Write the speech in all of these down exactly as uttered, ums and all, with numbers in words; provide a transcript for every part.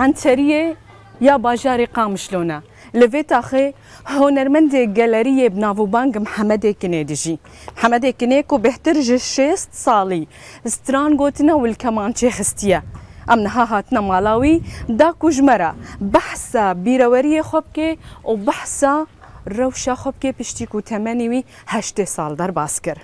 Enteriyê ya bajarê Qamişlo ne. Li vê taxê hunermendê geleriyê bi nav û bang Mihemedê Kinê dijî. Mihemedê Kinê ku bêhtir ji şêst salî stran gotine û li kemançê xistiye. Em niha hatine mala wî da ku ji me re behsa bîreweriyê xwe bike û behsa rewşa xwe bike piştî ku temenê wî heştê sal derbas kir.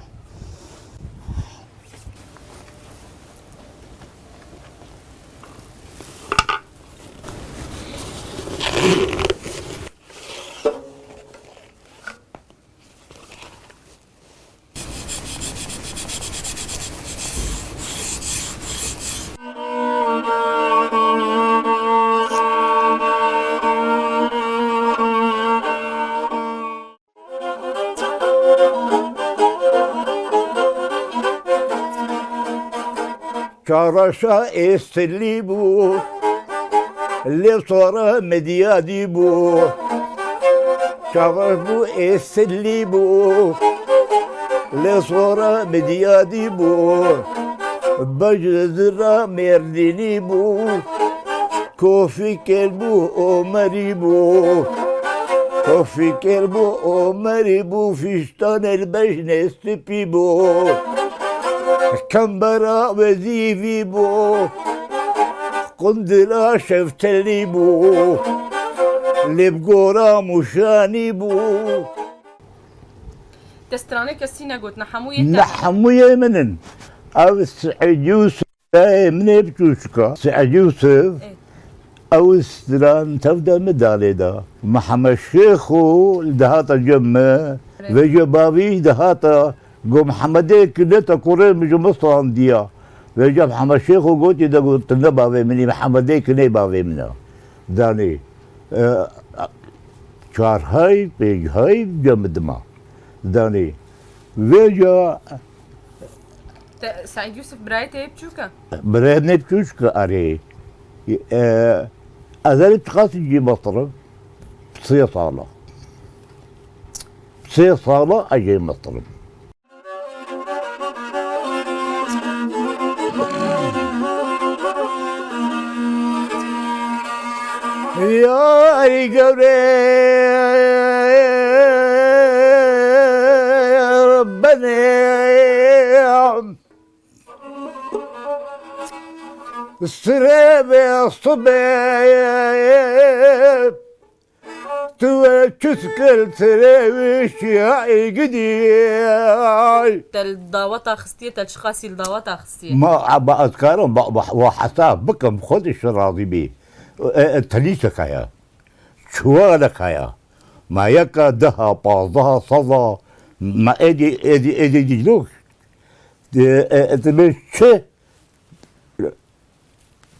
Çareşa êstilî bû, lê sora midyadî bû. Çareş bû êstilî bû, lê sora midyadî bû. Bej zira mêrdînî bû. Kofî kelbû Omerî bû. Kofî kelbû Omerî bû, fîştanê li bejnê spî bû. Kembera wezîfî bû. Qundila şeftelî bû. Lê bi gora mûşanî bû. Te stranê kesî negot, ne hemû yê te. Ne hemû yê min in. Ev Seîd Yûsif. Ey, min ê biçûçika. Seîd Yûsif, Ê. Ew stran tev de min danê da. Mihemed Şêxo li dihata cem me, Ê. Vêca bavî dihata, got, Mihemedê Kinê te kurê min ji min strandiya. Vêca Mihemed Şêxo gotî de got, tu ne bavê min î, Mihemedê Kinê bavê min e. Danê, e, çar hay, pênc hay cem dima. Danê, vêca Te, Seîd Yûsif birayê te yê biçûk e? Birayê min yê biçûk e, erê. E, ez erê çiqas jî meztir im? Sê sala. Sê sala ez jê meztir im. Ya ey gewre benê. Sirê bê sibê, tu ve çiskil sirê wî şiya ê gidî. Te li daweta xistiye, te çiqasî li daweta xistiye? Ma, ba, ez karim, ba, ba, wa hesab bikim, xwe de şi razî bî. E, e, tenî çeka ya. Çuwaleka ya. Ma yeka, deha, pazdeha, seza, ma êdî, êdî, êdî dîlok. E, e, e, dibê çi?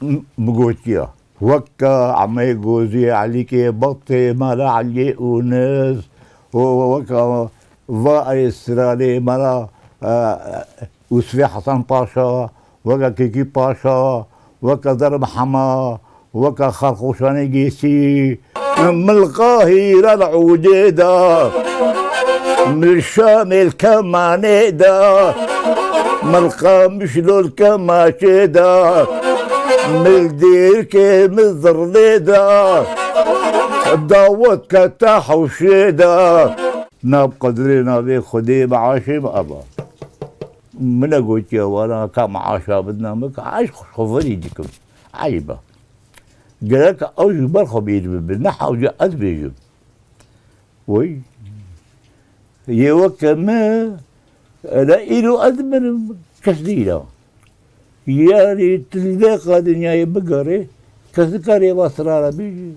M-, bi gotiya. Weke Emê Gozî, Elîkê Batê, Mela Elî Ûnis, û weke va ê Îsraîlê, Mela, e, Ûsfê Hesen Paşa, weke Kîkî Paşa, weke Zerb Hema, weke Xalxoşanê Gêsî, Min li Qahîre li Ûdê de, min li Şamê li Kemanê de, min li Qamişlo li Kemaçê de, min li Dêrikê, min Zirnê de, dawet kete hewşê de. Nav qedrê navê Xwedê bi aşê bi aba. Min e gotiye wana ka meaşa bidina min, ka ez xweverî dikim. Eyb e. Gerek ew ji ber xwe bêr bibe, ne hewce ez bêjim. Wey. Yê weke min, hele îro ez mirim, kes nîne. Yanî tu li vê qa dinyayê bigerê, kes nikare va sirara bêje.